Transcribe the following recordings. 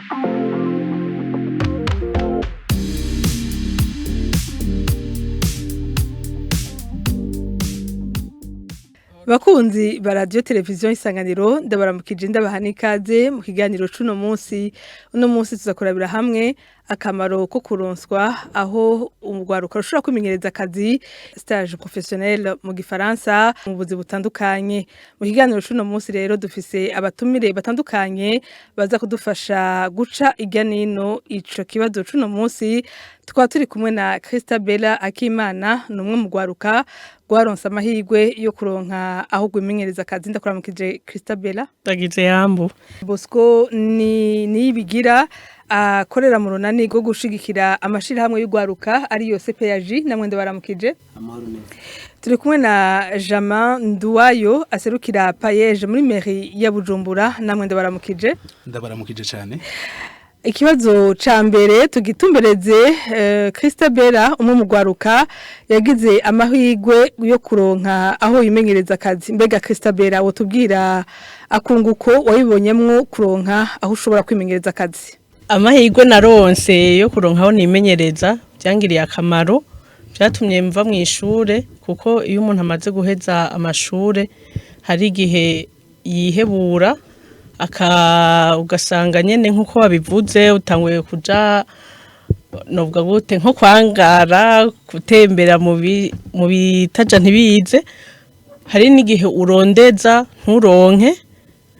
Bakunzi ba radio televiziyo Isanganiro, ndabaramukije, ndabaha n'ikaze mu kiganiro c'uno munsi. Uno munsi tuzakurabira hamwe akamaro ko kuronswa aho urwaruka rushobora kwimenyereza akazi, stage professionnel mu gifaransa, mu buzi butandukanye. Mu kiganiro c'uno munsi rero dufise abatumire batandukanye baza kudufasha guca irya nino ico kibazo c'uno munsi. Tukaba turi kumwe na Christabella Akimana, ni umwe mu rwaruka rwaronse amahirwe yo kuronka aho rwimenyereza akazi. Ndakuramukije, Christabella. Ndagize yambu. Bosco ni Niyibigira, akorera mu runani rwo gushigikira amashirahamwe y'urwaruka, ariyo CPAJ. Namwe ndabaramukije. Amahoro neza. Turi kumwe na Jamin Nduwayo, aserukira PAEEJ muri mairie ya Bujumbura. Namwe ndabaramukije. Ndabaramukije cyane. Ikibazo ca mbere tugitumbereze Christabella, umwe mu rwaruka yagize amahirwe yo kuronka aho yimenyereza akazi. Mbega Christabella, wotubwira akunguko wabibonyemwo kuronka aho ushobora kwimenyereza akazi? Amahirwe naronse yo kuronka aho nimenyereza byangiriye akamaro, byatumye mva mu ishure, kuko iyo umuntu amaze guheza amashure hari igihe yihebura, aka ugasanga nyene nkuko wabivuze utanguye kuja, novuga gute, nko kwangara, gutembera mu bitaja ntibize. Hari n'igihe urondeza nturonke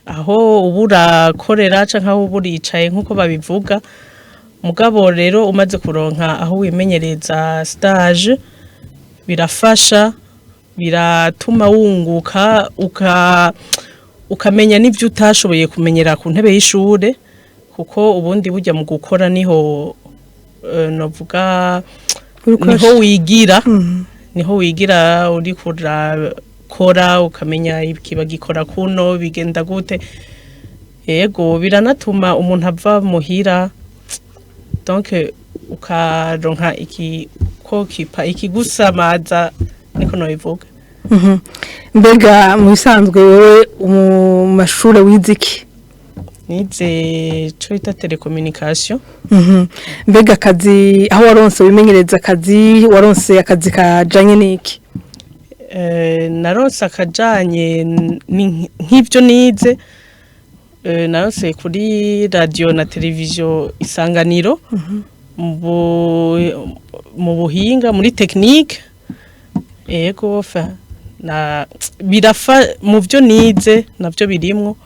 aho uba urakorera canke aho uba uricaye nk'uko babivuga. Mugabo rero umaze kuronka aho wimenyereza, stage, birafasha, biratuma wunguka, ukamenya n'ivyo utashoboye kumenyera ku ntebe y'ishure, kuko ubundi burya mu gukora niho novuga niho wigira, niho wigira uriko urakora, ukamenya iki bagikora kuno, bigenda gute. Yego, biranatuma umuntu ava muhira, donc ukaronka iki ko kipa ikigusamaza, niko nobivuga. Mbega mu bisanzwe wewe mu mashure wize iki? Nize ico bita télécommunication. Mbega akazi aho waronse wimenyereza akazi, waronse akazi kajanye n'iki? Naronse akajanye nk'ivyo nize. Naronse kuri radio na televiziyo Isanganiro mu buhinga, muri technique. Ego, fa na birafa mu vyo nize navyo birimwo.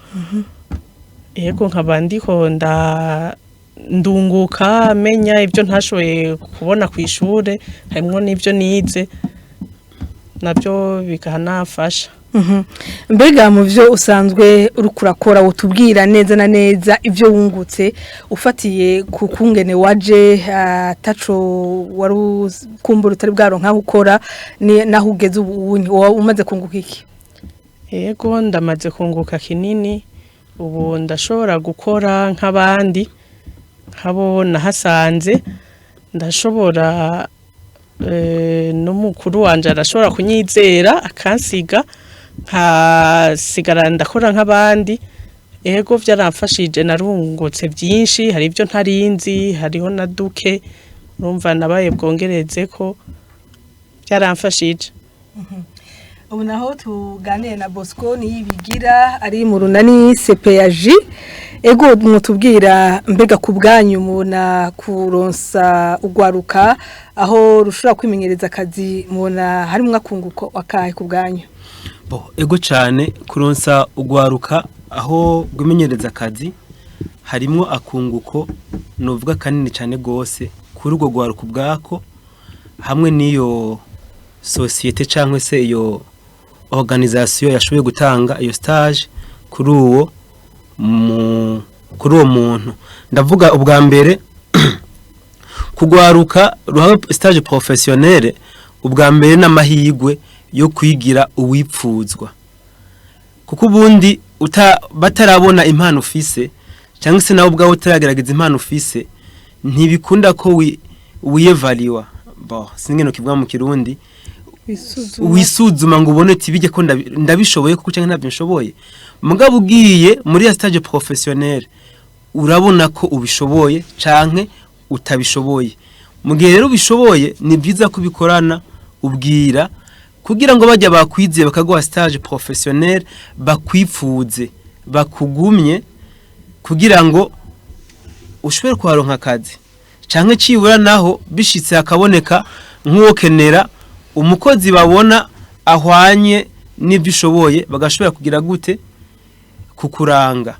Ego, nkaba ndiko ndunguka, menya ibyo ntashoboye kubona ku ishure, harimwo n'ivyo nize, nabyo bikanafasha. Mbega mu byo usanzwe uriko urakora, wotubwira neza na neza ibyo wungutse ufatiye ku kungene waje ataco wari kumbura, utari bwaronka aho ukora, naho ugeze ubu wowe umaze kunguka iki? Yego, ndamaze kunguka kinini. Ubu ndashobora gukora nk'abandi, nk'abo nahasanze. Ndashobora, n'umukuru wanje arashobora kunyizera akansiga, nkasigara ndakora nk'abandi. Ego, vyaramfashije, narungutse byinshi. Hari ibyo ntarinzi, hariho na duke urumva nabaye bwongereze ko byaramfashije. Ubu naho tuganire na Bosco Niyibigira, ari mu runani CPAJ. Ego, mwotubwira mbega ku bwanyu mubona kuronsa ugwaruka aho rushobora kwimenyereza akazi, mubona harimwo akunguko akahe ku bwanyu? Bo, ego cyane, kuronsa ugwaruka aho rwimenyereza akazi harimwo akunguko novuga kanini cyane gose kuri urwo rwaruka ubwako, hamwe n'iyo société cyangwa se iyo organisation yashoboye gutanga iyo stage kuri uwo muntu. Ndavuga ubwa mbere, kugwaruka ruhawe stage professionnelle, ubwa mbere n'amahirwe yo kwigira uwipfuzwa, kuko ubundi batarabona impano ufise, cyangwa se nawe ubwawe utaragerageza impano ufise, ntibikunda ko wiyevaliwa. Bo singe no kivuga mu Kirundi. Wisuzuma ngo ubone ati bijye ko ndabishoboye kuko cyangwa ntabyo nshoboye. Mugabo ugiye muri ya stage professionnelle Urabona ko ubishoboye canke utabishoboye. Mu gihe rero ubishoboye, ni byiza kubikorana ubwira, kugira ngo bajya bakwizeye bakaguha stage professionnel, bakwipfuze, bakugumye, kugira ngo ushobore kuharonka akazi, canke cibura naho bishitse hakaboneka nk'uwokenera umukozi babona ahwanye n'ibyo ushoboye, bagashobora kugira gute kukuranga.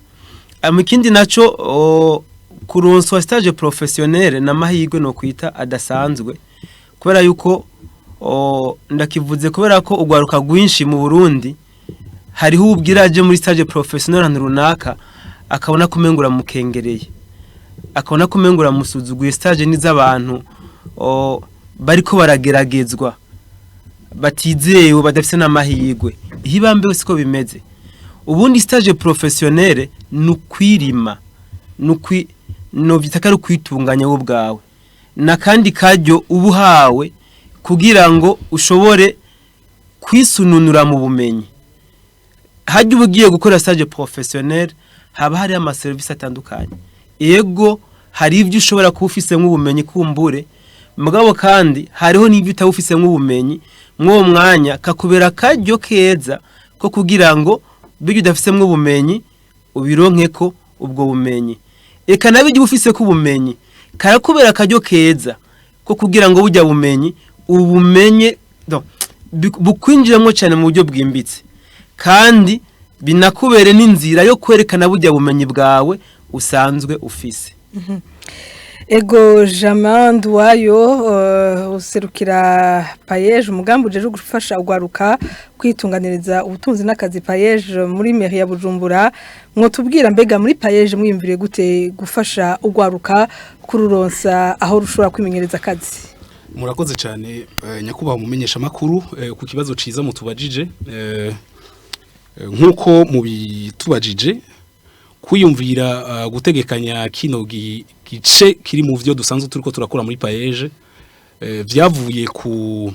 Mu kindi naco, kuronswa stage professionnel n'amahirwe no kwita adasanzwe, kubera yuko ndakivuze kubera ko ugwaruka rwinshi mu Burundi hariho ubwira aje muri stage professionnel ahantu runaka, akabona kumengura mukengereye, akabona kumengura musuzuguye. Stage ni z'abantu bariko barageragezwa, batizewe, badafise n'amahirwe. Ihibambe siko bimeze. Ubundi stage professionnel ni ukwirima, ni no vyita ko ari ukwitunganya wowe ubwawe, nakandi karyo uba uhawe kugira ngo ushobore kwisununura mu bumenyi. Hajya uba ugiye gukora stage professionnel, haba hariho amaserivisi atandukanye. Ego, hari ibyo ushobora kuba ufisemo ubumenyi kumbure, mugabo kandi hariho n'ibyo utaba ufisemo ubumenyi. Mw'uwo mwanya kakubera akaryo keza ko kugira ngo bijya udafisemo ubumenyi ubironkeko ubwo bumenyi. Eka nawe igihe ufise ko ubumenyi, karakubera akaryo keza ko kugira ngo bujya bumenyi ubumenye bukwinjiramo cyane mu buryo bwimbitse, kandi binakubere n'inzira yo kwerekana bujya bumenyi bwawe usanzwe ufise. Ego, Jaman Duwayo, userukira PAEEJ, umugambi ujejwe gufasha ugwaruka kwitunganiriza ubutunzi n'akazi, PAEEJ muri mairie ya Bujumbura. Mwotubwira mbega muri PAEEJ mwiyumviriye gute gufasha ugwaruka kururonsa aho rushobora kwimenyereza akazi? Murakoze cyane, nyakubahwa mumenyesha makuru, ku kibazo ciza mutubajije. Nkuko mubitubajije, kwiyumvira gutegekanya kino gice kiri mu vyo dusanzwe turiko turakora muri PAEEJ, vyavuye ku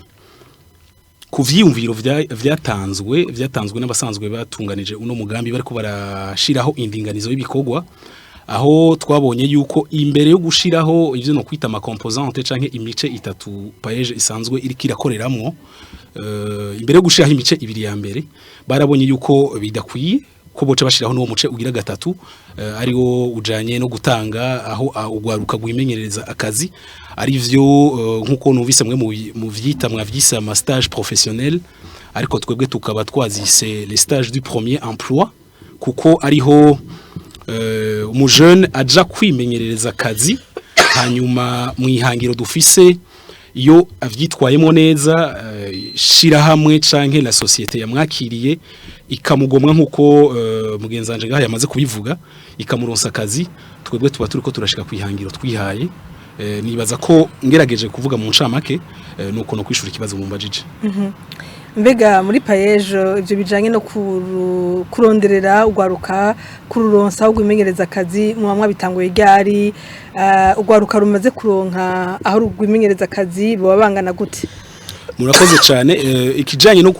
vyiyumviro vyatanzwe n'abasanzwe batunganije uno mugambi, bariko barashiraho indinganizo y'ibikorwa, aho twabonye yuko imbere yo gushiraho ivyo no kwita ama composantes canke imice itatu PAEEJ isanzwe iriko irakoreramwo, imbere yo gushiraho imice ibiri ya mbere, barabonye yuko bidakwiye ko boca bashiraho n'uwo muce ugira gatatu, ariwo ujanye no gutanga aho ugwaruka gwimenyereza akazi, ari vyo nkuko numvise mwe mu vyita, mwavyise ama stage professionnel, ariko twebwe tukaba twazise les stages du premier emploi, kuko ariho umujeune aja kwimenyerereza akazi. Hanyuma mu ihangiro dufise, iyo avyitwayemo neza, shirahamwe canke la société yamwakiriye ikamugomwa, nkuko mugenzi wanje ngaha yamaze kubivuga, ikamuronsa akazi, twebwe tuba turiko turashika kwihangiro twihaye. Nibaza ko ngerageje kuvuga mu ncamake, nuko no kwishura ikibazo mumbajije. Mbega muri PAEEJ ibyo bijanye no kuronderera ugwaruka kururonsa aho rwimenyereza akazi muba mwabitanguye ryari? Ugwaruka rumaze kuronka aho rwimenyereza akazi baba bangana gute? Murakoze cyane. Ikijanye no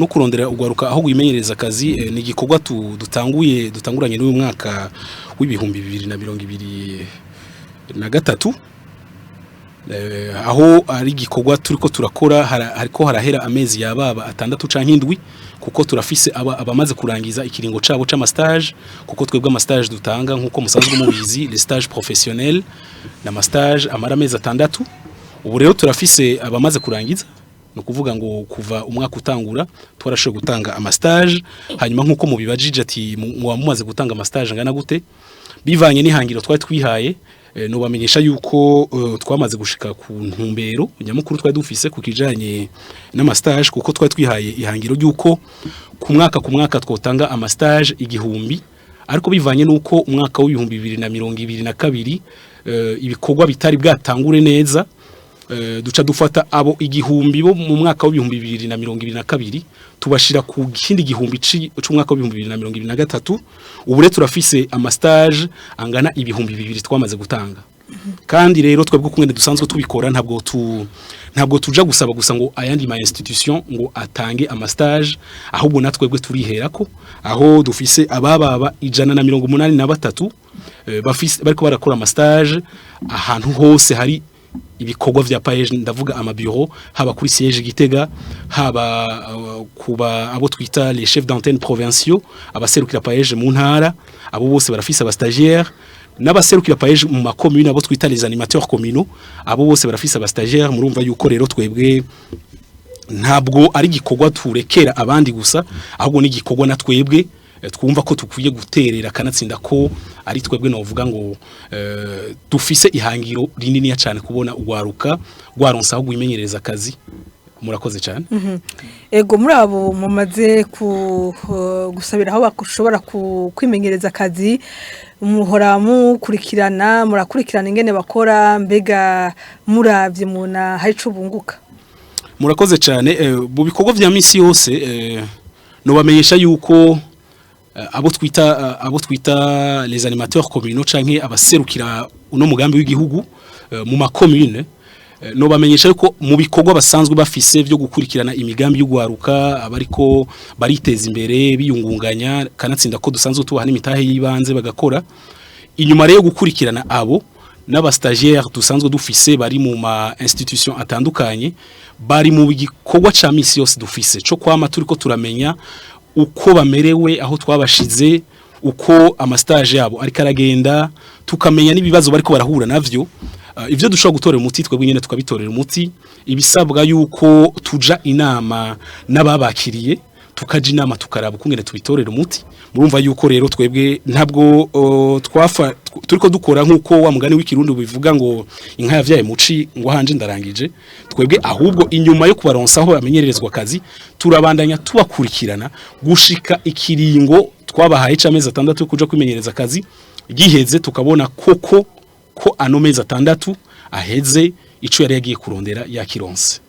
kurondera ugwaruka aho gwimenyereza akazi, ni igikorwa dutanguye dutanguranye n'uyu mwaka w'2023, aho ari igikorwa turiko turakora hariko harahera amezi yababa 6 canke 7, kuko turafise abamaze kurangiza ikiringo cabo c'ama stage, kuko twebwe ama stage dutanga, nkuko musanzwe mubizi, les stages professionnels n'ama stage amara amezi 6. Ubu rero turafise abamaze kurangiza, ni ukuvuga ngo kuva umwaka utangura twarashoboye gutanga ama stage. Hanyuma nkuko mubibajije ati muba mumaze gutanga ama stage angana gute, bivanye n'ihangiro twari twihaye, nobamenyesha yuko twamaze gushika ku ntumbero nyamukuru twari dufise ku kijanye n'ama stage, kuko twari twihaye ihangiro ry'uko ku mwaka twotanga ama stage 1000. Ariko bivanye n'uko umwaka w'2022 ibikorwa bitari bwatangure neza, duca dufata abo 1000 bo mu mwaka w'2022 tubashira ku kindi 1000 c'umwaka w'2023. Ubu rero turafise ama stage angana 2000 twamaze gutanga. Kandi rero twebwe kumwe dusanzwe tubikora, ntabwo tuja gusaba gusa ngo ayandi ma institution ngo atange ama stage, ahubwo natwebwe turiherako, aho dufise abababa 183. Bafise bariko barakora ama stage ahantu hose hari ibikorwa vya PAEEJ, ndavuga ama bureau, haba kuri siège Gitega, haba kuba abo twita les chefs d'antenne provinciaux, abaserukira PAEEJ mu ntara, abo bose barafise aba stagiaires, n'abaserukira PAEEJ mu makomune, abo twita les animateurs communaux, abo bose barafise aba stagiaires. Murumva yuko rero twebwe ntabwo ari igikorwa turekera abandi gusa, ahubwo ni igikorwa na twebwe twumva ko tukwiye guterera, kanatsinda ko ari twebwe novuga ngo dufise ihangiro rinini cyane kubona ugwaruka rwaronsa aho gwimenyereza akazi. Murakoze cyane. Ego, muri abo mumaze gusabira aho bashobora kwimenyereza akazi, muhora mukurikirana, murakurikirana ingene bakora? Mbega muravye mubona hari ico bunguka? Murakoze cyane. Mu bikorwa vya misi yose nobamenyesha yuko abo twita les animateurs communaux canke abaserukira uno mugambi w'igihugu mu makomune, nobamenyesha yuko mu bikorwa basanzwe bafise byo gukurikirana imigambi y'ugwaruka abariko bariteza imbere biyungunganya, kanatsinda ko dusanzwe tubaha n'imitahe y'ibanze bagakora, inyuma rero gukurikirana abo n'aba stagiaires dusanzwe dufise bari mu ma institution atandukanye, bari mu gikorwa ca misi yose dufise co kwama turiko turamenya uko bamerewe aho twabashize, uko ama stage yabo ariko aragenda, tukamenya n'ibibazo bariko barahura navyo. Ivyo dushobora gutorera umuti twebwe nyene tukabitorera umuti, ibisabwa yuko tuja inama n'ababakiriye tukaja inama, tukaraba ukungene tubitorera umuti. Murumva yuko rero twebwe ntabwo twafa turiko dukora nkuko wa mugani w'ikirundi bivuga ngo inka yavyaye muci ngo hanje ndarangije. Twebwe ahubwo inyuma yo kubaronsa aho bamenyererezwa akazi, turabandanya tubakurikirana gushika ikiringo twabahaye c'amezi 6 yo kuja kwimenyereza akazi giheze, tukabona koko ko ano mezi 6 aheze ico yari yagiye kurondera yakironse.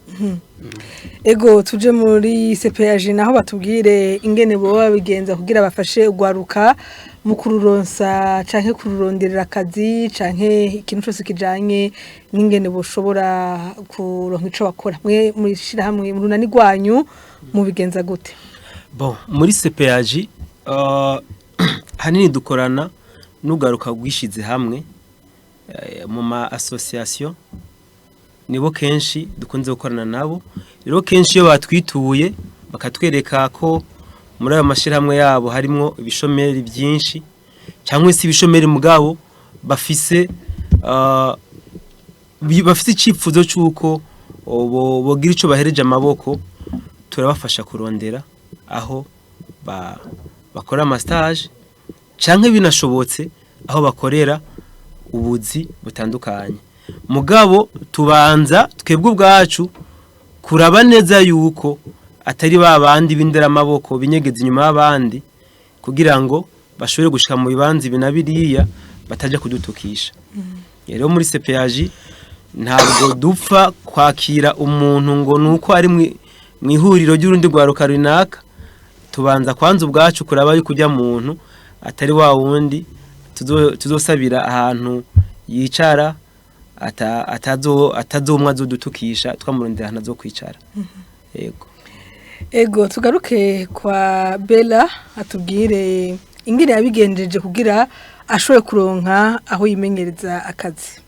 Ego, tuje muri CPAG naho batubwire ingene boba babigenza kugira bafashe ugwaruka mu kururonsa canke kururonderera akazi canke ikintu cose kijanye n'ingene boshobora kuronka ico bakora. Mwe muri shirahamwe mu runani rwanyu mubigenza gute? Bon, muri CPAG hanini dukorana n'ugwaruka rwishize hamwe mu ma association, nibo kenshi dukunze gukorana nabo. Rero kenshi iyo batwituye bakatwereka ko muri ayo mashyirahamwe yabo harimwo ibishomeri byinshi cyangwa se ibishomeri mugabo bafise bafise icipfuzo cy'uko bogira ico bahereje amaboko, turabafasha kurondera aho bakora ama stage canke binashobotse aho bakorera ubuzi butandukanye. Mugabo tubanza twebwe ubwacu kuraba neza yuko atari ba bandi b'inderamaboko binyegeza inyuma y'abandi kugira ngo bashobore gushika mu bibanza ibi na biriya, batajya kudutukisha. Rero muri CPAG ntabwo dupfa kwakira umuntu ngo nuko ari mu ihuriro ry'urundi rwaruka runaka. Tubanza kwanza ubwacu kuraba yuko ujya muntu atari wa wundi tuzosabira ahantu yicara atazomwa azodutukisha twamurondera ahantu azokwicara. Yego. Ego, tugaruke kwa Bella atubwire ingene yabigenjeje kugira ashobore kuronka aho yimenyereza akazi.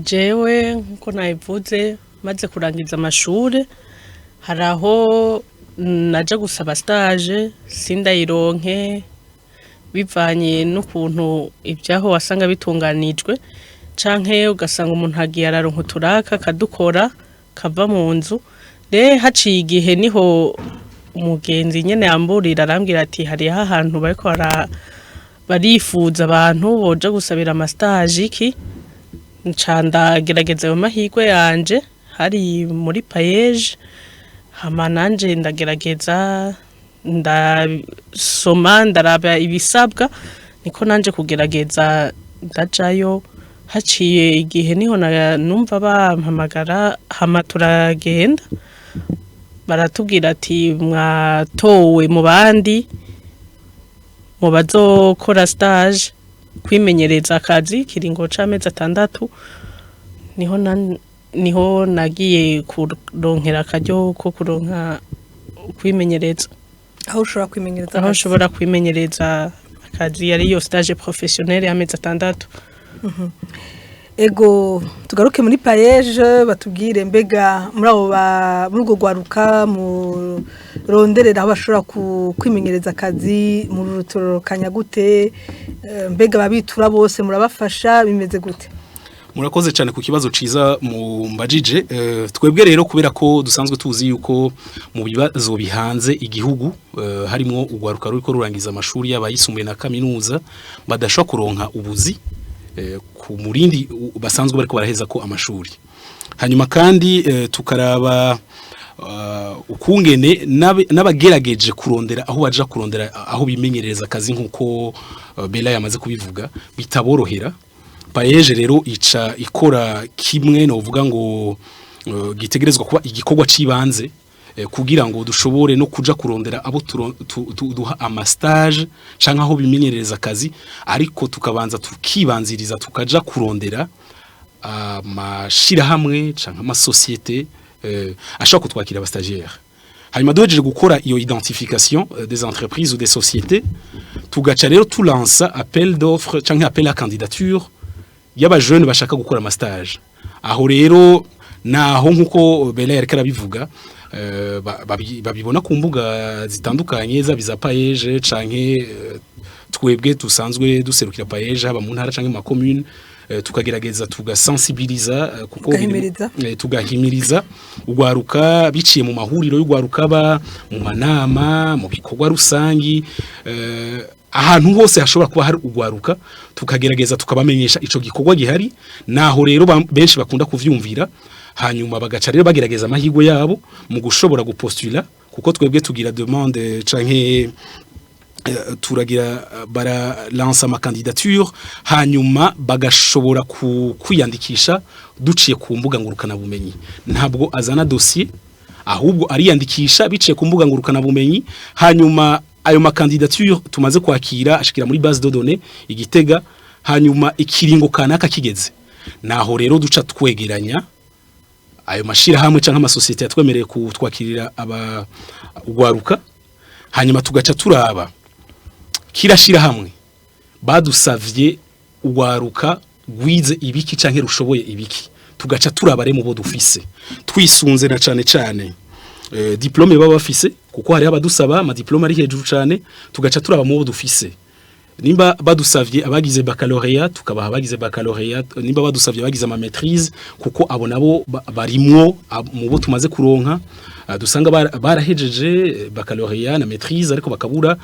Jewe nkuko nabivuze, maze kurangiza amashure hari aho naja gusaba stage sindayironke bivanye n'ukuntu ibyaho wasanga bitunganijwe, canke ugasanga umuntu agiye araronka uturaka akadukora kava mu nzu. Rero haciye igihe niho umugenzi nyene yamburira, arambwira ati hariho ahantu bariko barifuza abantu boja gusabira ama stage iki. Nca ndagerageza ayo mahirwe yanje, hari muri PAEEJ. Hama nanje ndagerageza, ndasoma, ndaraba ibisabwa, niko nanje kugerageza ndajayo. Haciye igihe niho numva bampamagara, hama turagenda, baratubwira ati mwatowe mu bandi mu bazokora stage kwimenyereza akazi kiringo c'amezi 6. Niho nagiye kuronkera akaryo ko kuronka kwimenyereza aho ushobora kwimenyereza aho akazi. Nshobora kwimenyereza Akazi ariyo stage professionnel y'amezi 6. Ego, tugaruke muri PAEEJ, batubwire mbega muri abo muri urwo rwaruka muronderera aho bashobora kwimenyereza akazi, murutororokanya gute? Mbega babitura bose murabafasha, bimeze gute? Murakoze cyane ku kibazo ciza mu mbajije. Twebwe rero, kubera ko dusanzwe tuzi yuko mu bibazo bihanze igihugu harimwo urwaruka ruriko rurangiza amashuri y'abayisumbuye na kaminuza badashobora kuronka ubuzi ku murindi basanzwe bariko baraheza ko amashuri, hanyuma kandi tukaraba ukungene n'abagerageje kurondera aho baja kurondera aho bimenyerereza akazi, nkuko Bella yamaze kubivuga, bitaborohera, PAEEJ rero ica ikora kimwe novuga ngo gitegerezwa kuba igikorwa cibanze kugira ngo dushobore no kuja kurondera abo duha ama stage canke aho bimenyerereza akazi, ariko tukabanza tukibanziriza tukaja kurondera amashirahamwe canke amasosiyete ashobora kutwakira aba stagiaire. Hanyuma duhejeje gukora iyo identification des entreprises ou des sociétés, tugaca rero tulansa appel d'offre canke appel à candidature y'aba jeunes bashaka gukora ama stage. Aho rero naho, nkuko Bella yariko arabivuga, babibona ku mbuga zitandukanye, zaba iza PAEEJ canke twebwe dusanzwe duserukira PAEEJ haba mu ntara canke mu makomune, tukagerageza tugasensibiliza kuko Tugahimiriza. Tugahimiriza ugwaruka biciye mu mahuriro y'ugwaruka, ba mu manama, mu bikorwa rusangi, ahantu hose hashobora kuba hari ugwaruka, tukagerageza tukabamenyesha ico gikorwa gihari. Naho rero benshi bakunda kuvyumvira, hanyuma bagaca rero bagerageza amahirwe yabo mu gushobora gupostula, kuko twebwe tugira demande canke turagira bara lança ama candidature, hanyuma bagashobora kwiyandikisha duciye ku mbuga ngurukana bumenyi. Ntabwo azana dossier, ahubwo ariyandikisha biciye ku mbuga ngurukana bumenyi. Hanyuma ayo ma candidature tumaze kwakira ashikira muri base de données igitega. Hanyuma ikiringo kanaka kigeze, naho rero duca twegeranya ayo mashirahamwe canke amasosiyete yatwemereye kutwakirira aba ugwaruka, hanyuma tugaca turaba kirashira hamwe badusavye ugwaruka gwize ibiki canke rushoboye ibiki, tugaca turaba rero mu bo dufise, twisunze na cane cane diplôme baba bafise, kuko hari abadusaba ama diplôme ari hejuru cane. Tugaca turaba mu bo dufise, nimba badusavye abagize baccalauréat, tukabaha abagize baccalauréat, nimba badusavye abagize ama maîtrise, kuko abo nabo barimwo mu bo tumaze kuronka, dusanga barahejeje baccalauréat na maîtrise ariko bakabura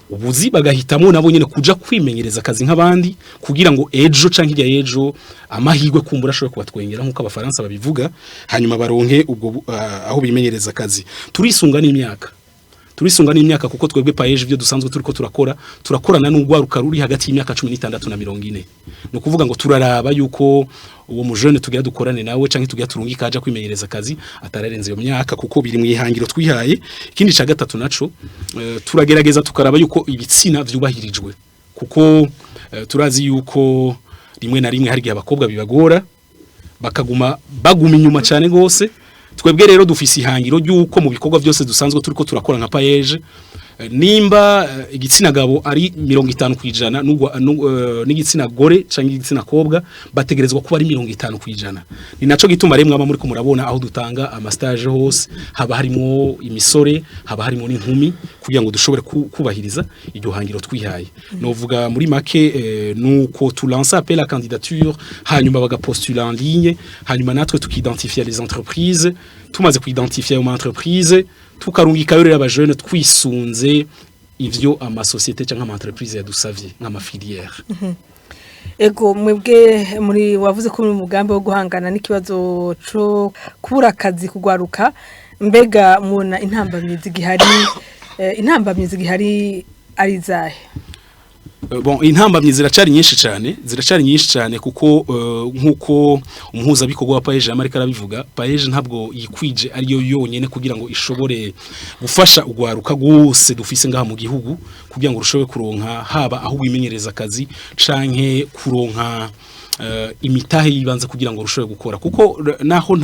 ubuzi, bagahitamo nabo nyene kuja kwimenyereza akazi nk'abandi, kugira ngo ejo canke hirya y'ejo amahirwe kumbura ashobora kubatwengera, nk'uko abafaransa babivuga, hanyuma baronke ubwo aho bimenyereza akazi. Turisunga n'imyaka, kuko twebwe PAEEJ ibyo dusanzwe turiko turakora, turakorana n'ugwaruka ruri hagati y'imyaka 16 na 40. Ni ukuvuga ngo turaraba yuko uwo mujene tugira dukorane nawe canke tugira turungika aja kwimenyereza akazi atararenze iyo myaka, kuko biri mu ihangiro twihaye. Ikindi ca gatatu naco, turagerageza tukaraba yuko ibitsina vyubahirijwe, kuko turazi yuko rimwe na rimwe hari igihe abakobwa bibagora, bakaguma baguma inyuma cyane gose. Twebwe rero dufise ihangiro ry'uko mu bikorwa byose dusanzwe turiko turakora nka PAEEJ, nimba igitsina gabo ari 50%, n'igitsina gore canke igitsina kobwa bategerezwa kuba ari 50%. Ni naco gituma rero mwaba muri ko murabona aho dutanga ama stage hose haba harimo imisore, haba harimo n'inkumi, kugira ngo dushobore kubahiriza iryo hangiro twihaye. Novuga muri make nuko tulança appel à candidature, hanyuma bagapostula en ligne, hanyuma natwe tukidentifia les entreprises. Tumaze kuidentifia ayo ma entreprise, tukarungikayo rero abajene twisunze ivyo amasosiyete cyangwa ama entreprise yadusavye nk'ama filière. Ego, mwebwe muri wavuze ko muri mugambi wo guhangana n'ikibazo co kubura akazi kugwaruka, mbega mubona intambamyi zigihari ari izahe? Bon, intambamyi ziracari nyinshi cyane, ziracari nyinshi cyane, kuko nkuko umuhuzabikorwa wa PAEEJ Amerika arabivuga, PAEEJ ntabwo yikwije ariyo yonyene kugira ngo ishobore gufasha ugwaruka gose dufise ngaha mu gihugu, kugira ngo rushobore kuronka haba aho wimenyereza akazi canke kuronka Imitahe yibanze kugira ngo rushobore gukora, kuko naho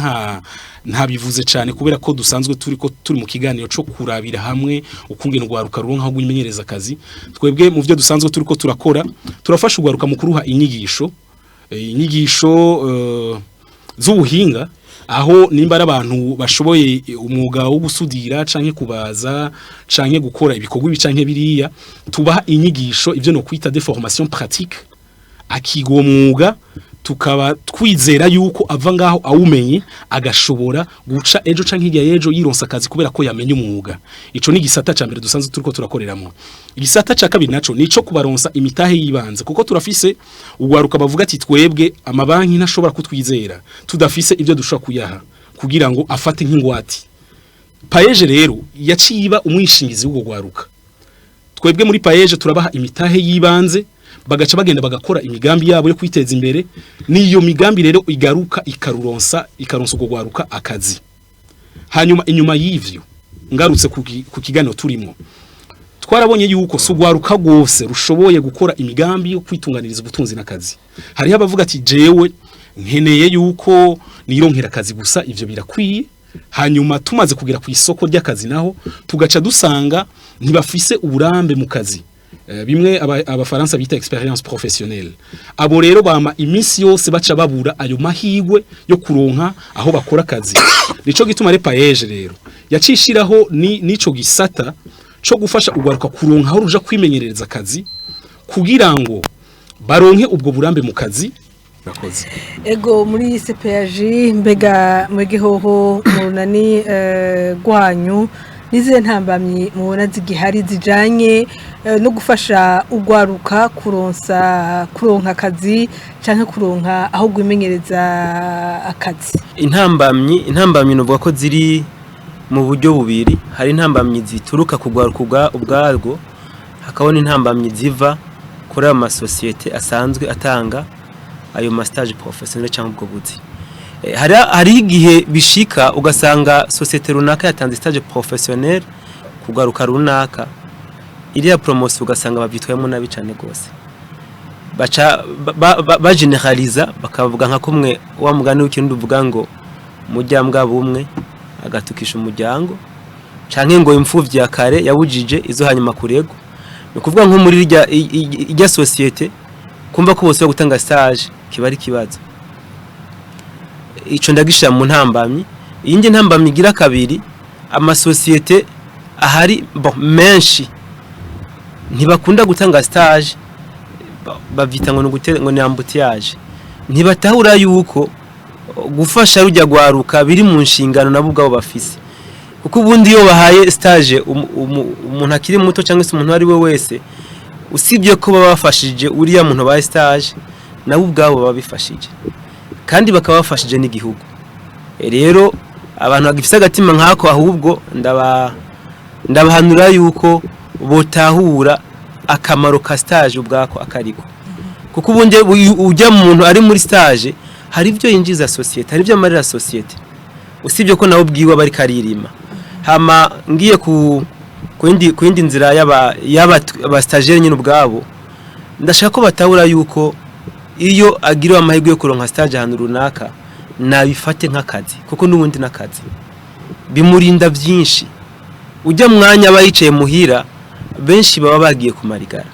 nta bivuze cyane, kubera ko dusanzwe turi ko turi mu kiganiro cyo kurabira hamwe ukungene urwaruka ruronka aho rwimenyereza akazi. Twebwe mu byo dusanzwe turi ko turakora, turafasha urwaruka mu kuruha inyigisho z'ubuhinga, aho nimba ari abantu bashoboye umwuga wo gusudira canke kubaza canke gukora ibikorwa ibi canke biriya, tubaha inyigisho, ivyo no kwita des formations pratiques, akiga uwo mwuga, tukaba twizera yuko ava ngaho awumenye, agashobora guca ejo canke hirya y'ejo yironsa akazi kubera ko yamenye umwuga. Ico ni igisata ca mbere dusanzwe turiko turakoreramo. Igisata ca kabiri naco nico kubaronsa imitahe yibanze, kuko turafise ugwaruka bavuga ati: "Twebwe amabanki ntashobora kutwizera tudafise ivyo dushobora kuyaha kugira ngo afate nk'ingwati." PAEEJ rero yaciye iba umwishingizi w'ubwo gwaruka. Twebwe muri PAEEJ turabaha imitahe yibanze, bagaca bagenda bagakora imigambi yabo yo kwiteza imbere. Niyo migambi rero igaruka ikaruronsa, ikaronsa ubwo gwaruka akazi. Hanyuma inyuma y'ivyo, ngarutse ku kiganiro turimo, twarabonye yuko si ugwaruka rwose rushoboye gukora imigambi yo kwitunganiriza ubutunzi n'akazi. Hariho abavuga ati: "Jewe nkeneye yuko nironkera akazi gusa, ivyo birakwiye." Hanyuma tumaze kugera ku isoko ry'akazi naho, tugaca dusanga ntibafise uburambe mu kazi, bimwe abafaransa bita expérience professionnelle. Abo rero bama iminsi yose baca babura ayo mahigwe yo kuronka aho bakora akazi. Nico gituma re PAEEJ rero yacishiraho ni nico gisata co gufasha ugwaruka kuronka aho ruja kwimenyerereza akazi, kugira ngo baronke ubwo burambe mu kazi. Rakoze. Ego, muri CPAJ, mbega mwege hoho mu runani rwanyu, nizihe ntambamyi mubona zigihari zijanye no gufasha ugwaruka kuronka akazi canke kuronka aho rwimenyereza akazi? Intambamyi nuvuga ko ziri mu buryo bubiri. Hari intambamyi zituruka ku rwaruka ubwarwo, hakabona intambamyi ziva kuri ayo masosiyete asanzwe atanga ayo ma stage professionnel cyangwa ubwo buzi. Hariho igihe bishika ugasanga société runaka yatanze stage professionnel kugaruka runaka, iriya promotion, ugasanga bavyitwayemo nabi cane gose, baca bageneraliza, bakavuga nka kumwe wa mugani w'ikirundi uvuga ngo mujyambwa bumwe agatukisha umuryango, canke ngo imfuvyi ya kare yabujije izo hanyuma kurego. Ni ukuvuga nko muri irya société, kumva ko bose gutanga stage kiba ari kibazo. Ico ndagishira mu ntambamyi. Iyindi ntambamyi igira kabiri, amasosiyete ahari, bon, menshi ntibakunda gutanga stage, bavyita ngo ngo ni embouteillage. Ntibatahura yuko gufasha rujya gwaruka biri mu nshingano nabo ubwabo bafise, kuko ubundi iyo bahaye stage umuntu akiri muto cyangwa se umuntu ari we wese, usibye ko baba bafashije uriya muntu bahaye stage, nabo ubwabo baba bifashije kandi bakaba bafashije n'igihugu. Rero abantu bagifise agatima nk'ako, ahubwo ndabahanura yuko botahura akamaro ka stage ubwako akariko, kuko ubundi ujya muntu ari muri stage hari ibyo yinjiza société, hari ibyo amarira société, usibye ko nawe ubwiwe aba ariko aririma. Hama ngiye ku yindi nzira y'aba aba stagiaire nyine ubwabo, ndashaka ko batahura yuko iyo agiriwe amahirwe yo kuronka stage ahantu runaka, nabifate nk'akazi, kuko n'ubundi n'akazi bimurinda byinshi. Ujya mwanya aba yicaye muhira, benshi baba bagiye kumarigara,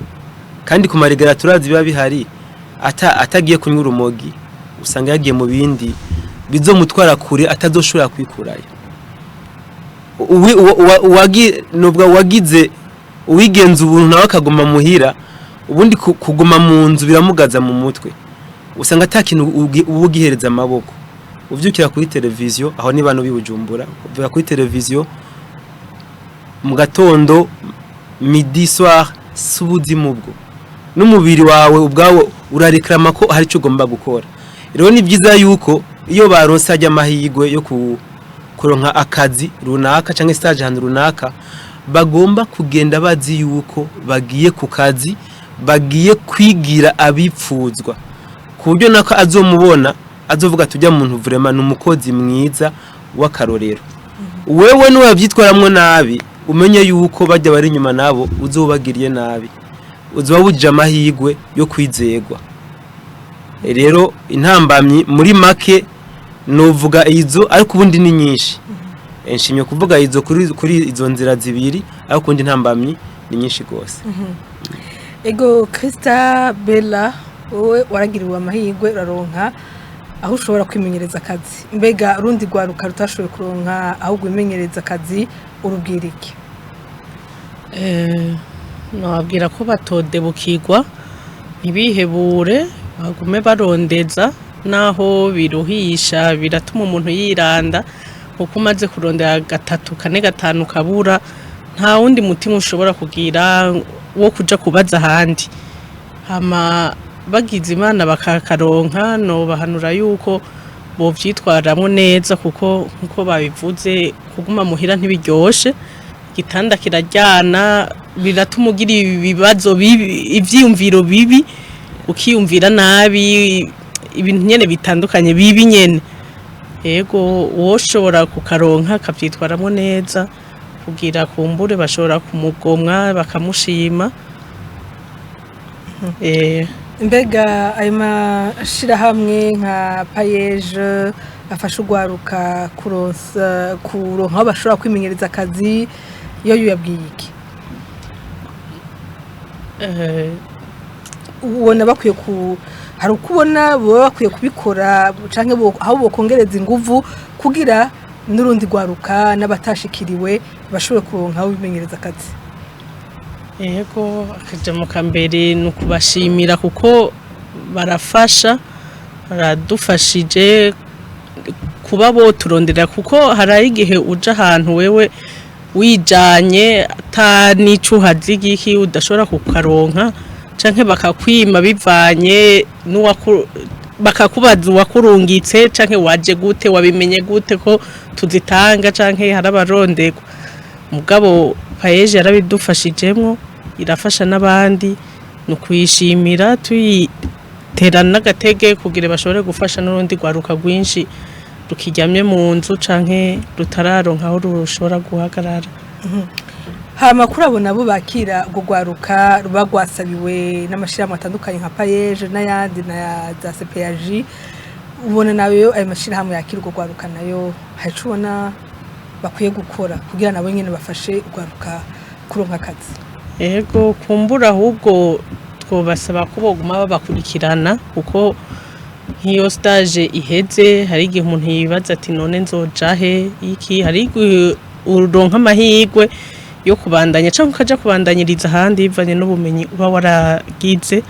kandi kumarigara turazi biba bihari. Atagiye kunywa urumogi, usanga yagiye mu bindi bizomutwara kure atazoshobora kwikurayo. Nubwo wagize uwigenza ubuntu nawe akaguma muhira, ubundi kuguma mu nzu biramugaza mu mutwe, usanga ata kintu uba ugihereza amaboko. Uvyukira kuri televiziyo, aho ni bano bibujumbura, uvyukira kuri televiziyo mu gatondo, midi, soir, si ubuzima ubwo. N'umubiri wawe ubwawo urareklama ko hari icyo ugomba gukora. Rero ni byiza yuko iyo baronse ajya amahirwe yo kuronka akazi runaka cyangwa stage ahantu runaka, bagomba kugenda bazi yuko bagiye ku kazi, bagiye kwigira abipfuzwa, ku buryo nako azomubona azovuga tujya muntu vraiment ni umukozi mwiza w'akarorero. Wewe nuwabyitwaramwo nabi, umenye yuko bajya bari inyuma nabo uzobagiriye nabi, uzoba wujije amahirwe yo kwizegwa. Rero intambamyi muri make novuga izo, ariko ubundi ni nyinshi. Nshimye kuvuga izo kuri izo nzira zibiri, ariko ubundi intambamyi ni nyinshi gose. Ego, Krista Bella, wowe waragiriwe amahirwe uraronka aho ushobora kwimenyereza akazi. Mbega urundi rwaruka rutashoboye kuronka aho rwimenyereza akazi, urubwira iki? Nababwira ko batodebukirwa, ntibihebure, bagume barondeza naho biruhisha, biratuma umuntu yiranda, kuko umaze kurondera gatatu, kane, gatanu kabura, nta wundi mutima ushobora kugira wo kuja kubaza ahandi. Hama bagize Imana bakakaronka, nobahanura yuko bovyitwaramwo neza, kuko nkuko babivuze, kuguma muhira ntibiryoshe, igitanda kiraryana, biratuma ugira ibibazo bibi, ivyiyumviro bibi, ukiyumvira nabi, ibintu nyene bitandukanye bibi nyene. Yego, uwoshobora kukaronka akavyitwaramwo neza, kugira kumbure bashobora kumugomwa bakamushima. Mbega ayo mashirahamwe nka PAEEJ afasha urwaruka kuronka aho bashobora kwimenyereza akazi, yo yabwiye iki? Ubona bakwiye ku hari uko ubona baba bakwiye kubikora, canke aho bokongereza inguvu kugira n'urundi rwaruka n'abatashikiriwe bashobore kuronka aho bimenyereza akazi? Yego, akajambo ka mbere ni ukubashimira kuko barafasha, baradufashije kuba boturondera, kuko hari igihe uja ahantu wewe wijanye ata n'ico uhazi, igiki udashobora kukaronka, canke bakakwima bivanye n'uwaku, bakakubaza uwakurungitse, canke waje gute, wabimenye gute ko tuzitanga, canke hari abaronderwa. Mugabo PAEEJ yarabidufashijemwo, irafasha n'abandi, ni ukuyishimira, tuyitera n'agatege kugira bashobore gufasha n'urundi rwaruka rwinshi rukiryamye mu nzu canke rutararonka aho rushobora guhagarara. Hama kuri abo nabo bakira urwo rwaruka ruba rwasabiwe n'amashirahamwe atandukanye nka PAEEJ n'ayandi na za CPAJ, ubona nayo ayo mashirahamwe yakira urwo rwaruka nayo hari ico ubona bakwiye gukora kugira nabo nyene bafashe urwaruka kuronka akazi? Ego, kumbura ahubwo twobasaba ko boguma babakurikirana, kuko nk'iyo stage iheze hari igihe umuntu yibaza ati: "None nzoja he?" Iki hari igihe uronka amahirwe yo kubandanya canke ukaja kubandanyiriza ahandi bivanye n'ubumenyi uba waragize,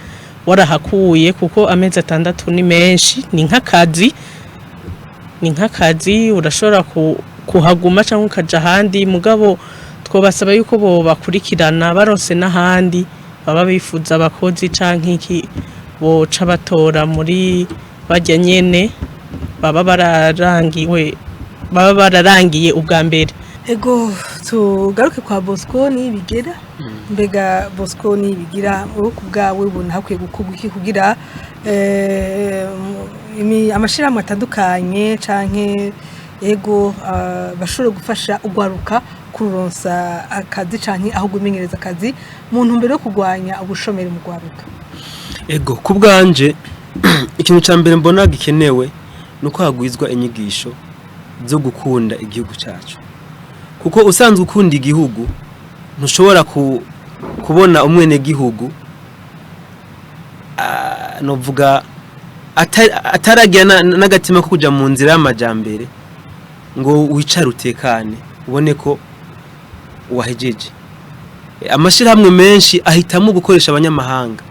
warahakuye, kuko amezi 6 ni menshi, ni nk'akazi, urashobora kuhaguma canke ukaja ahandi. Mugabo twobasaba yuko bobakurikirana, baronse n'ahandi baba bifuza abakozi canke iki, boca batora muri barya nyene baba bararangiwe, baba bararangiye ubwa mbere. Ego, tugaruke kwa Bosco Nibigira. Mbega Bosco Nibigira, wowe ku bwawe ubona hakwiye gukorwa iki kugira amashirahamwe atandukanye canke ego bashobore gufasha urwaruka kuronsa akazi canke aho gumenyereza akazi mu ntumbero yo kurwanya ubushomeri mu rwaruka? Ego, ku bwanje ikintu cya mbere mbona gikenewe ni uko hagwizwa inyigisho zo gukunda igihugu cyacu, kuko usanzwe ukunda igihugu ntushobora kubona umwenegihugu novuga ataragira n'agatima ko kuja mu nzira y'amajambere ngo wicare utekane ubone ko wahejeje. Amashirahamwe menshi ahitamo gukoresha abanyamahanga.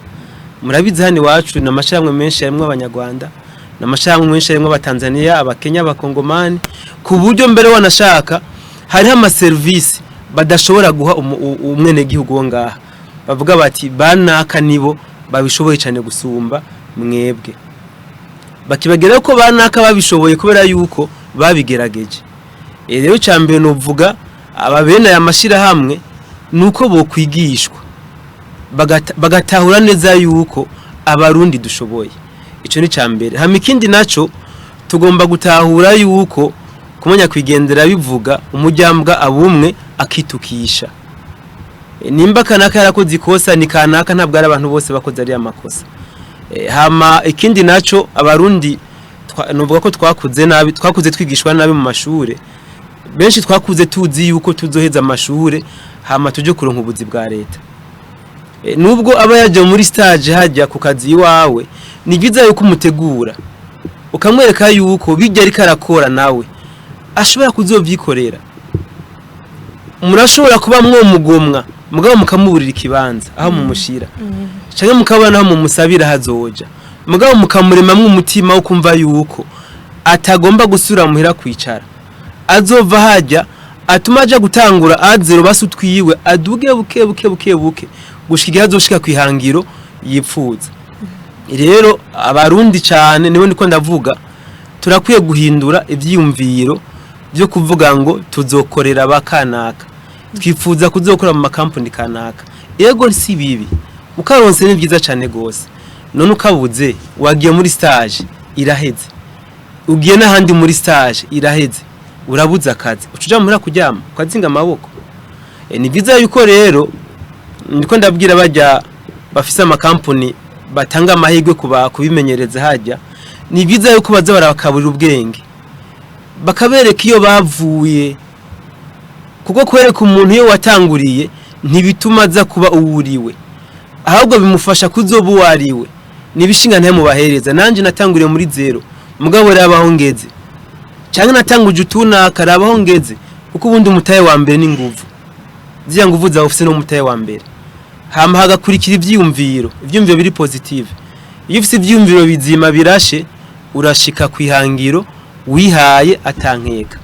Murabizi, hano iwacu ni amashirahamwe menshi harimwo Abanyarwanda, ni amashirahamwe menshi harimwo Abatanzania, Abakenya, Abakongomani, ku buryo mbere wanashaka hariho amaserivisi badashobora guha umwenegihugu wo ngaha, bavuga bati: "Banaka nibo babishoboye cyane gusumba mwebwe." Bakibagira ko banaka babishoboye kubera yuko babigerageje. Rero cya mbere nuvuga aba bene aya mashirahamwe nuko bokwigishwa bagatahura neza yuko Abarundi dushoboye. Ico ni ca mbere. Hama ikindi naco, tugomba gutahura yuko kumenya kwigendera bivuga umujyambwa abumwe akitukisha. Nimba kanaka yarakoze ikosa, ni kanaka, ntabwo ari abantu bose bakoze ari amakosa. Hama ikindi naco, Abarundi novuga ko twakuze nabi, twakuze twigishwa nabi mu mashure. Benshi twakuze tuzi yuko tuzoheza amashure hama tuje kuronka ubuzi bwa leta. Nubwo aba yaje muri stage hajya ku kazi iwawe, ni byiza yuko umutegura, ukamwereka yuko bijya ariko arakora nawe ashobora kuzovyikorera. Murashobora kuba mwomugomwa, mugabo mukamuburira ikibanza aho mumushira, canke mukabona aho mumusabira hazoja, mugabo mukamuremamwo umutima wo kumva yuko atagomba gusubira muhira kwicara, azova hajya atuma aja gutangura à zéro, basi utwiwe aduge buke buke buke buke gushika igihe azoshika kwihangiro yipfuza. Rero Abarundi cane, niwe ndiko ndavuga, turakwiye guhindura ivyiyumviro byo kuvuga ngo tuzokorera bakanaka, twifuza kuzokora mu makampani kanaka. Ego, si bibi, ukaronse ni byiza cane gose. None ukabuze, wagiye muri stage iraheze, ugiye n'ahandi muri stage iraheze, urabuze akazi, ucuja muhira kuryama ukazinga amaboko. Ni byiza yuko rero ndiko ndabwira bajya bafise amakampani batanga amahirwe kuba kubimenyereza hajya, ni byiza yuko baza barabakaburira ubwenge, bakabereka iyo bavuye, kuko kwereka umuntu iyo watanguriye ntibituma aza kuba uwuriwe, ahubwo bimufasha kuzoba uwo ariwe. Nibishinga ntamubahereza. Nanje natanguriye muri zéro, mugabo rabaho ngeze, cyangwa natanguje utunaka, rabaho ngeze. Kuko ubundi umutahe wa mbere ni nguvu, ziriya nguvu zawe ufise no mutahe wa mbere, hama hagakurikira ivyiyumviro, ivyiyumviro biri positive. Iyo ufise ivyiyumviro bizima birashe, urashika kwihangiro wihaye atankeka.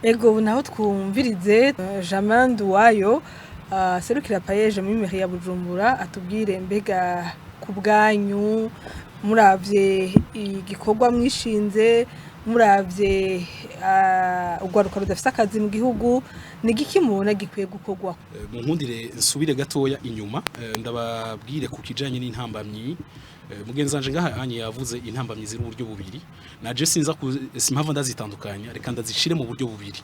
Ego, ubu naho twumvirize Jamin Duwayo, serukira PAEEJ muri mairie ya Bujumbura, atubwire mbega ku bwanyu, muravye igikorwa mwishinze, muravye urwaruka rudafise akazi mu gihugu, ni igiki mubona gikwiye gukorwa? Mu nkundire nsubire gatoya inyuma, ndababwire ku kijanye n'intambamyi. Mugenzi wanje ngaha anye yavuze intambamyi ziri uburyo bubiri, naje sinza simpava ndazitandukanya, reka ndazishire mu buryo bubiri,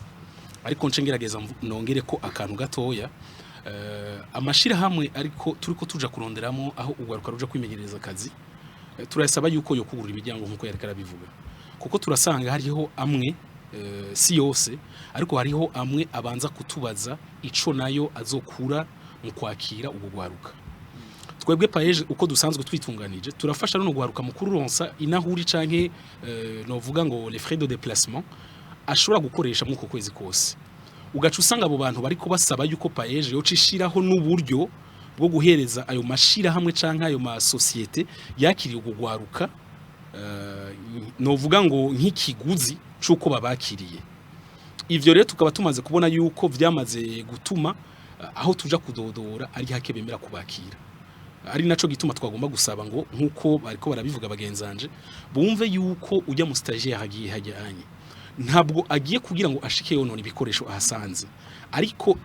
ariko nce ngerageza nongere ko akantu gatoya. Amashirahamwe ariko turiko tuja kuronderamo aho urwaruka ruja kwimenyereza akazi, turasaba yuko yo kugurura imiryango nkuko yariko arabivuga, kuko turasanga hariho amwe, si yose, ariko hariho amwe abanza kutubaza ico nayo azokura mu kwakira ubwo gwaruka. Twebwe PAEEJ, uko dusanzwe twitunganije, turafasha runo gwaruka mu kururonsa inahuri canke novuga ngo les frais de déplacement ashobora gukoresha muri uko kwezi kose. Ugaca usanga abo bantu bariko basaba yuko PAEEJ yoca ishiraho n'uburyo bwo guhereza ayo mashirahamwe canke ayo masosiyete yakiriye ubwo gwaruka, novuga ngo nk'ikiguzi c'uko babakiriye. Ivyo rero tukaba tumaze kubona yuko vyamaze gutuma aho tuja kudodora ari hake bemera kubakira, ari naco gituma twagomba gusaba ngo nkuko bariko barabivuga bagenzanje, bumve yuko ujya mu stagiaire agiye hajyanye ntabwo agiye kugira ngo ashike yonona ibikoresho ahasanze, ariko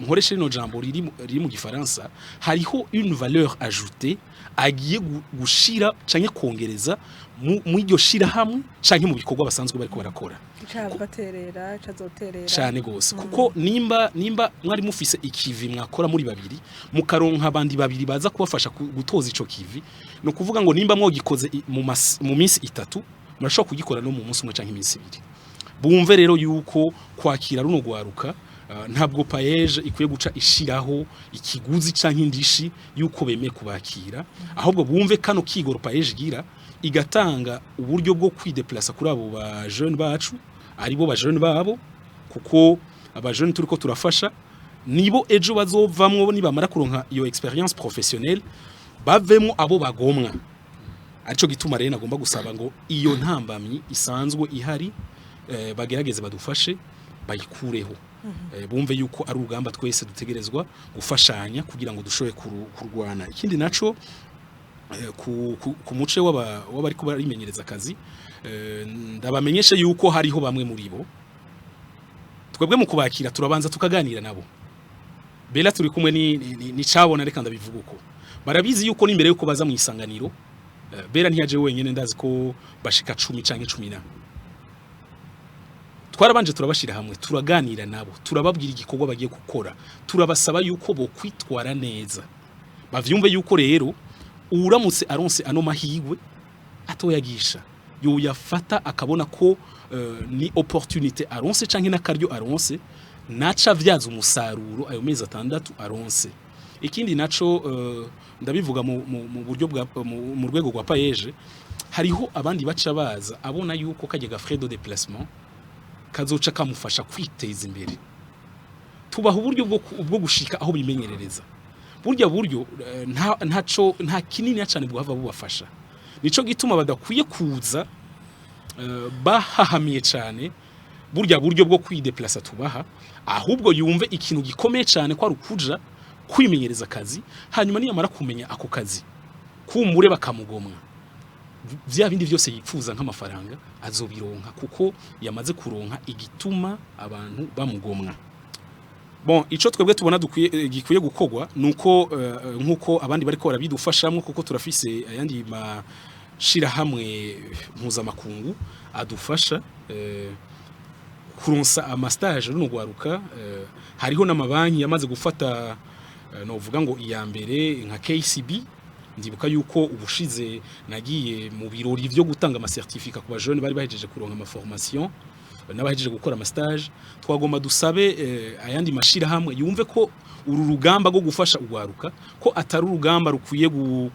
nkoreshe rino jambo riri mu Gifaransa, hariho une valeur ajoutée agiye gushira canke kongereza mu iryo shira hamwe canke mu bikorwa basanzwe bariko barakora. Icabaterera, icazoterera. Cyane gose, kuko nimba mwari mufise ikivi mwakora muri babiri, mukaronka abandi babiri baza kubafasha gutoza ico kivi, no kuvuga ngo nimba mwogikoze mu minsi 3, murashobora kugikora no mu munsi umwe canke iminsi 2. Bumve rero yuko kwakira runo gwaruka, ntabwo PAEEJ ikwiye guca ishiraho ikiguzi canke indishi yuko bemeye kubakira, ahubwo bumve kano kigoro PAEEJ igira, igatanga uburyo bwo kwideplasa kuri abo ba jeune bacu, aribo ba jeune babo, kuko aba jeune turiko turafasha nibo ejo bazovamwo, nibamara kuronka iyo expérience professionnelle, bavemwo abo bagomwa. Arico gituma rero nagomba gusaba ngo iyo ntambamyi isanzwe ihari, bagerageze badufashe bayikureho. Bumve yuko ari urugamba twese dutegerezwa gufashanya kugira ngo dushobore kurwana. Ikindi naco, ku muce w'abariko barimenyereza akazi, ndabamenyeshe yuko hariho bamwe muri bo twebwe mu kubakira turabanza tukaganira nabo. Bela turi kumwe ni cabona, reka ndabivuga uko barabizi yuko n'imbere yuko baza mu Isanganiro, Bela ntiyaje wenyene, ndazi ko bashika 10 canke 10 na twarabanje turabashira hamwe, turaganira nabo, turababwira igikorwa bagiye gukora, turabasaba yuko bo kwitwara neza, bavyumve yuko rero Uramutse aronse ano mahigwe atoyagisha, yoyafata akabona ko ni opportunité aronse canke n'akaryo aronse, naca avyaza umusaruro ayo mezi 6 aronse. Ikindi naco, ndabivuga mu buryo bwa mu rwego rwa PAEEJ, hariho abandi baca baza abona yuko kajya ga frais de déplacement kazoca kamufasha kwiteza imbere. Tubaha uburyo bwo gushika aho bimenyerereza. Burya buryo nta ntaco, nta kinini cyane bwava bubafasha. Nico gituma badakwiye kuza bahahamiye cyane burya buryo bwo kwideplasa tubaha, ahubwo yumve ikintu gikomeye cyane ko ari ukuja kwimenyereza akazi. Hanyuma niyamara kumenya ako kazi, kumbure bakamugomwa, vya bindi vyose yipfuza nk'amafaranga azobironka, kuko yamaze kuronka igituma abantu bamugomwa. Bon, ico twebwe tubona dukwiye gikwiye gukorwa nuko nkuko abandi bariko barabidufashamwo, kuko turafise ayandi mashirahamwe mpuzamakungu adufasha kuronsa ama stage runo rwaruka, hariho n'amabanki yamaze gufata, novuga ngo iya mbere nka KCB. Ndibuka yuko ubushize nagiye mu birori vyo gutanga ama certificat ku bajene bari bahejeje kuronka ama formation n'abahejeje gukora ama stage. Twagomba dusabe ayandi mashirahamwe yumve ko uru rugamba rwo gufasha ugwaruka ko atari urugamba rukwiye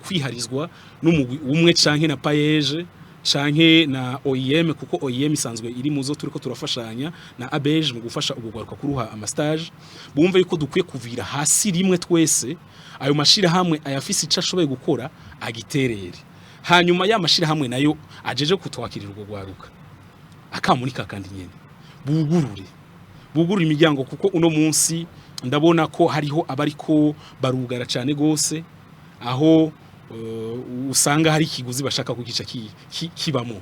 kwiharizwa n'umugwi umwe canke na PAEEJ canke na OIM, kuko OIM isanzwe iri muzo turiko turafashanya na ABEJ mu gufasha ugwaruka kuruha ama stage. Bumve yuko dukwiye kuvira hasi rimwe twese, ayo mashirahamwe ayafise ico ashoboye gukora agiterere, hanyuma ya mashirahamwe nayo ajeje kutwakirira urwo rwaruka akamurika kandi nyene bugurure imiryango, kuko uno munsi ndabona ko hariho abariko barugara cyane gose, aho usanga hari ikiguzi bashaka kugica kibamo,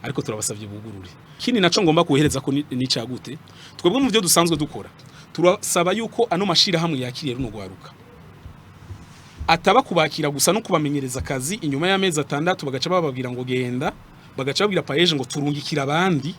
ariko turabasavye bugurure. Kindi naco ngomba kuhereza ko ni cagute, twebwe mu byo dusanzwe dukora turasaba yuko ano mashirahamwe yakiriye runo rwaruka ataba kubakira gusa no kubamenyereza akazi, inyuma y'amezi 6 bagaca bababwira ngo genda, bagaca babwira PAEEJ ngo turungikira abandi,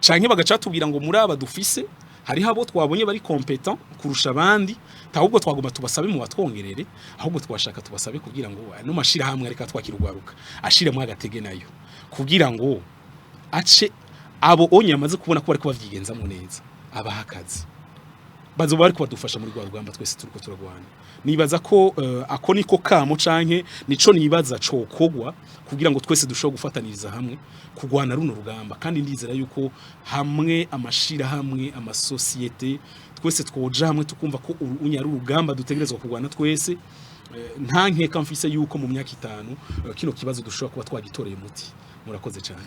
canke bagaca batubwira ngo muri aba dufise hariho abo twabonye bari compétent kurusha abandi, ahubwo twagomba tubasabe mu batwongerere. Ahubwo twashaka tubasabe kugira ngo ano mashirahamwe areka twakira urwaruka ashiremo agatege nayo, kugira ngo ace abo onye amaze kubona ko bariko bavyigenzamo neza abaha akazi, bazoba bariko badufasha muri rwa rugamba twese turiko turagwana. Nibaza ko ako niko kamo canke nico nibaza cokogwa kugira ngo twese dushobore gufataniriza hamwe kugwana runo rugamba. Kandi ndizera yuko hamwe amashira hamwe amasosiyete twese twoja hamwe tukumva ko uru unya ari urugamba dutegerezwa kugwana twese, nta nkeka mfise yuko mu myaka 5 kino kibazo dushobora kuba twagitoreye umuti. Murakoze cyane.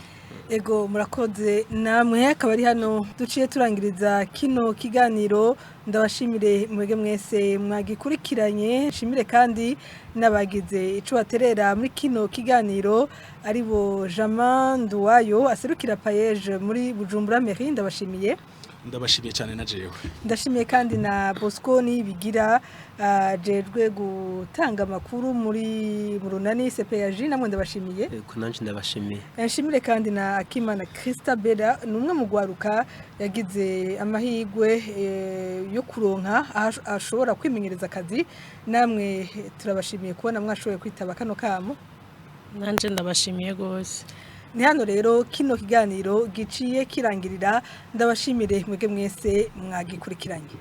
Ego, murakoze namwe. Akaba ari hano duciye turangiriza kino kiganiro. Ndabashimire mwege mwese mwagikurikiranye, nshimire kandi n'abagize ico baterera muri kino kiganiro, aribo Jamin Nduwayo aserukira PAEEJ muri Bujumbura Mairie, ndabashimiye. Ndabashimiye cyane na jewe. Ndashimiye kandi na Bosco Nibigira ajejwe gutanga amakuru muri mu runani CPAJ, namwe ndabashimiye. Ego, nanje ndabashimiye. Nshimire kandi na Akimana Christabella, ni umwe mu gwaruka yagize amahirwe yo kuronka aho ashobora kwimenyereza akazi. Namwe turabashimiye kubona mwashoboye kwitaba kano kamo. Nanje ndabashimiye gose. Ni hano rero kino kiganiro giciye kirangirira. Ndabashimire mwebwe mwese mwagikurikiranye.